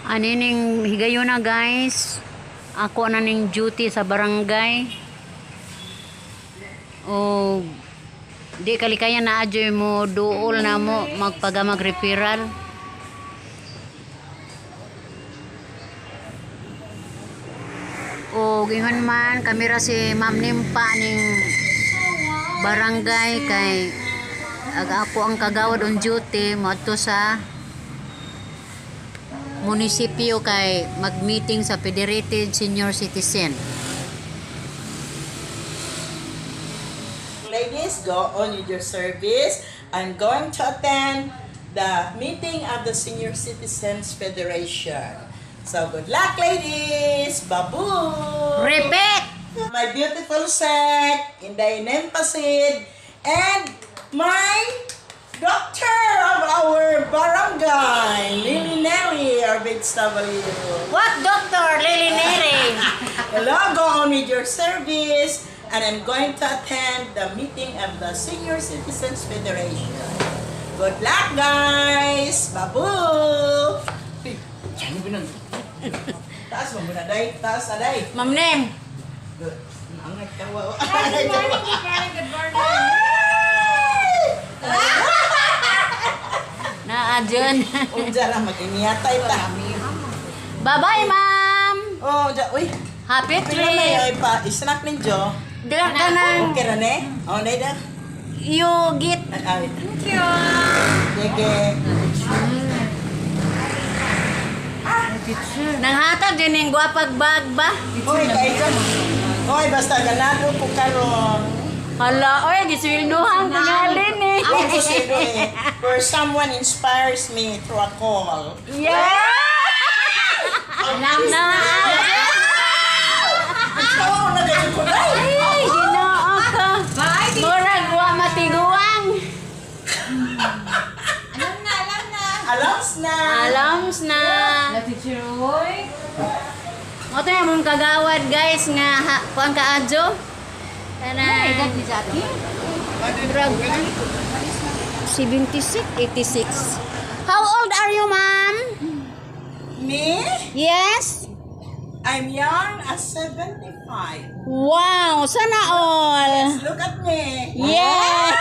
Anining higayon na, guys. Ako na ning duty sa barangay. O di kalikayan na adyoy mo duol na mo magpagamag referral. O ingon man kamera si Ma'am Nimpa ning barangay kay ag ako ang kagawad on duty moadto sa munisipyo kay mag-meeting sa Federated Senior Citizen. Ladies, go on with your service. I'm going to attend the meeting of the Senior Citizens Federation. So good luck, ladies! Babu! Repeat! My beautiful sec, Inday Nempasid, and my doctor of our barangay, Lily Neri, our big W. What doctor Lily Neri? Hello, go on with your service, and I'm going to attend the meeting of the Senior Citizens Federation. Good luck, guys! Babu! Taas mo muna, day. Taas na, day. Ma'am Nem, Good. Angat ka, wow. Good morning, good morning, good morning. naa dyan. Unja lang, mag-iniyatay ta. Bye-bye, ma'am! Oh, unja, uy. Happy Pila na trip! yung pa, snack ninyo. Dila ka ng Okay ra ne? Oh, day da. you get Ay, ay. Thank you. Sige. Nanghatag din yung gwapag bag ba? Uy, kay. Uy, basta ganado ko karon. Hala, oy, gisweldohan tingalin eh. Ako sino eh. Where someone inspires me through a call. Yeah! Alam na! Oo, nagayon ko na. Ay, ginoo ko. Bye. Murag wa matiguang. Alam na, alam na. Alams na. Alams na. Teacher Roy. Mo to yung mong kagawad, guys, nga ha, kuan ka adyo. Kana. Edad ni Jackie. Murag 76, 86. How old are you, ma'am? Me? Yes? I'm young as 75. Wow, sana all. Look at me. Yes.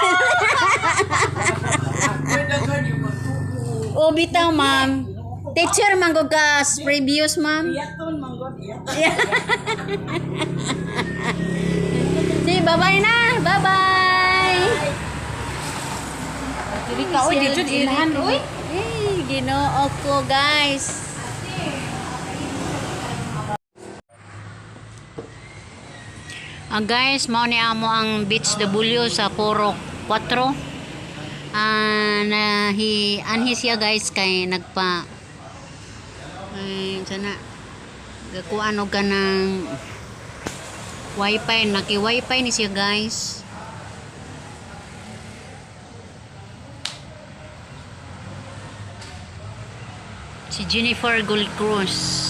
O bitaw, ma'am. Teacher man ko ka previous, ma'am. Iyaton, manggod, iyaton. Si, bye-bye na. Bye-bye. Dili ka, oy, dito inahan, oy. Eh, Ginoo ko, guys. Ah, guys, mao ni amo ang Beach W sa Puro 4. Ah, na hi anhi siya, guys, kay nagpa ay sana gakuan og kanang wifi, naki wifi ni siya, guys. Si Jennifer Goldcruz.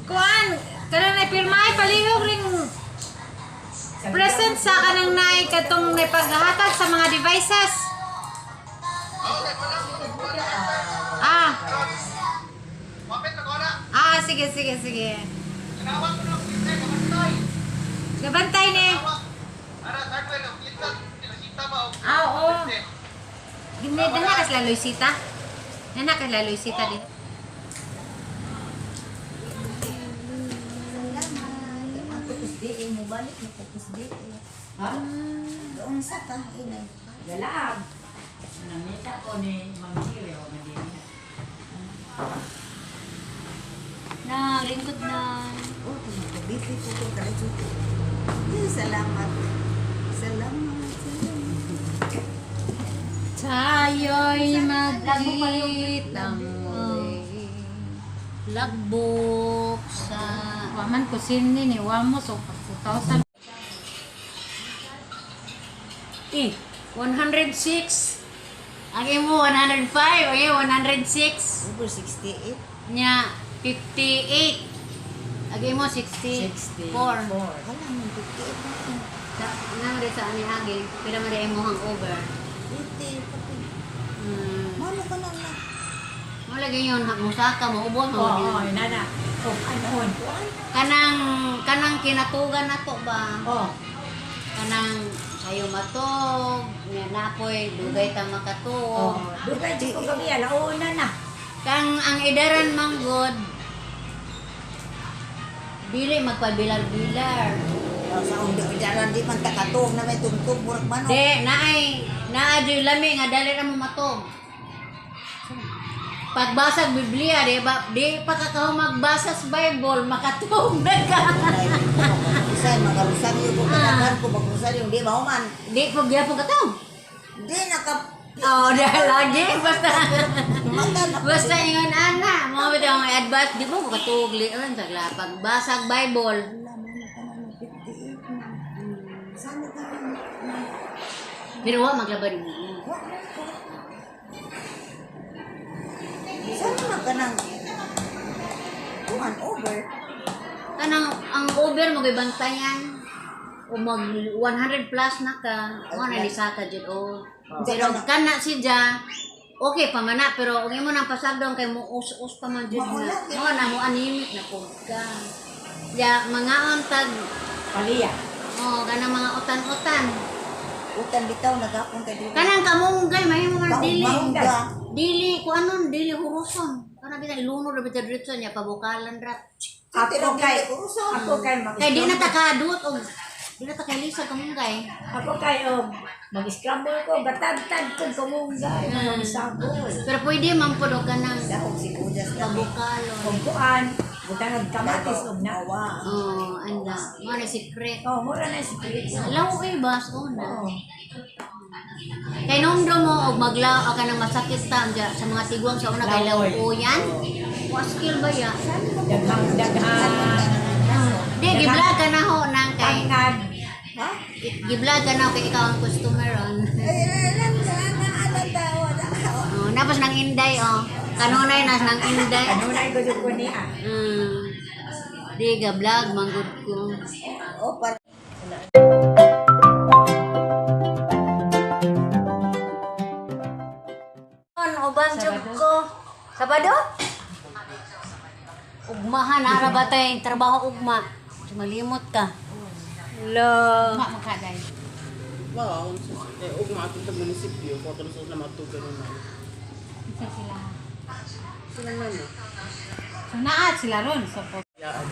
Kuan, kanang napirmahay palihog ring present sa kanang naay katong napaghatag sa mga devices. Ah. Ah, sige, sige, sige. Gabantay ni. Ah, oo. Gini, dana kas la Luisita. Dana kas la Luisita din. Namita ko ni Ma'am Siri o Madina. Na, lingkod na. Oh, tumutubiti ko ko kayo. Salamat. Salamat. Salamat. Tayo'y magkita muli. Logbook sa Waman ko sini ni Wamo so 2000. Eh, 106. Ang imo 105, ang imo 106. Over 68. Nya 58. Ang imo 64. Wala man 58 na. Sa nang rin sa ani agi, pila man rin imong hangover. 50. Kapi. Hmm. Mano ka na na. Mo lagi yun, musaka mo ubos mo. Oo, oh, nana. Oh, anon. Kanang kanang kinatugan nato ba? Oh, Kanang sayo matog, nya napoy dugay ta makatuog. oh. Dugay jud ko gabi alauna na. Kang ang idaran manggod dili magpabilar-bilar. Oh, sa akong jalan di man takatog na may tugtog murag manok. Di, naay, naa dyo'y lami nga dali ra mo matog. Pagbasa Biblia, di ba? Di pa ka kaho magbasa sa Bible, makatog na ka. Usay magarosaryo ko kadaghan ko magrosaryo di mahuman. Di po gyapon ka tog. Di naka Oh, dahil lagi basta mata na. basta ingon ana, mo bitaw ang advice di mo katug lion sa pagbasa Bible. Wala mo na ka na 58 na. Sana ka na. Pero wa maglaba mo. Wa man ko. Sana man ka nang kuan over. Kanang ang over mo bantayan o mag 100 plus na ka, mo na ni saka jud o. Pero kana si Ja, okay pa man na, pero ang imo nang pasagdon kay mo us-us pa man jud na. Mo na mo anemic na pud ka. Ya mangaon tag Paliya. oh kanang mga utan-utan. Utan bitaw nagapon kay dili. Kanang kamunggay mahimo man dili. Maungga. Dili ko anon dili huruson. Kana bitaw ilunod ra bitaw diretso niya pabukalan ra. Ako kay Uruson. ako kay mag Kay di na ta kadut og di na ta kailisa kamunggay. Ako kay og mag-scramble ko, gatagtag ko kumunggay, mga misagol. Pero pwede man pud og kanang Dahog si Kujas na. pabukalon. Og kuan, butang og kamatis og na. Awa. Oh, anda. Mo na secret. Oh, mura na si Felix. Law eh bas una. Oh. Kay nomdo mo og maglaw ka nang masakit ta dya sa mga tigwang sa una kay Lawoy. lawoyan. Wa skill ba ya? Daghang daghang Di giblag ka na ho nang kay tangkad. Ha? giblag ka na ho kay ikaw ang customer on. Ay, alam na na alam daw. Oh, napos nang inday oh. Kanunay nas nang inday. Kanunay ko jud ko niya. Di ga vlog manggod ko. Oh, para On uban jud ko. Sabado? Ugmahan ara ba tay trabaho ugma. Malimot ka. Lo. Ma makaday. Wow, eh, ugma ato sa munisipyo, kung ato sa matugan naman. Isa sila. Sila na no. So naat sila ron so po. Yaan.